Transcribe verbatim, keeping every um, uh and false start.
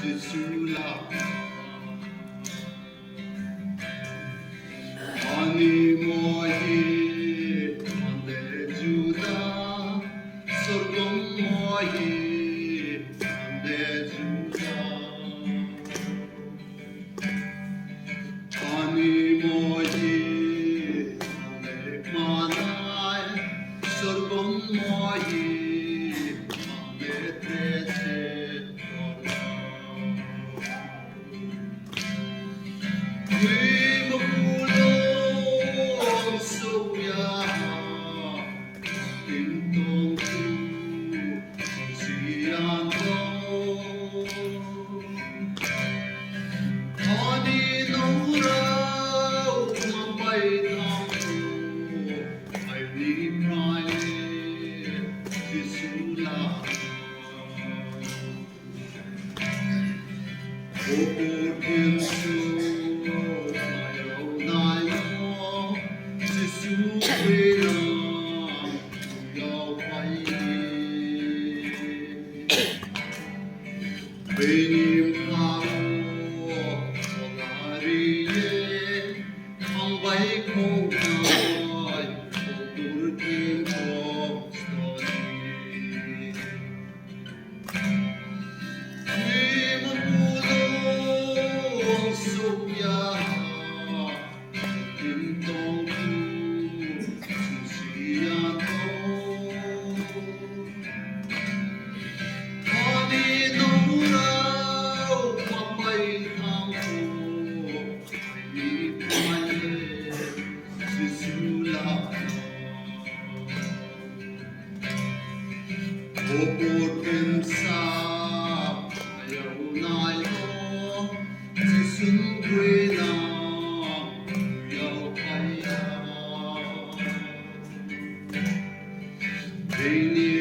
Jisu la, ani mohi, ande juda, sorgom mohi, ande juda. Ani mohi, ande manai, sorgom mohi, ande trese. Ni makulo souya, tintong tu sian lo. Ani nongrao mapai tang tu, aini prai Jisu la. Bo purthimbi song ayau nai no, Jisu khuinang yao phai di. Bini mkha wo lari ye, ang bai khongnai, bo purthimbi song stori. Ni makulo souya, tintong tu sian lo. Ani nongrao mapai tang tu, aini prai Jisu la. Bo purthimbi song ayau nai no, Jisu khuinang yao phai ya. Bini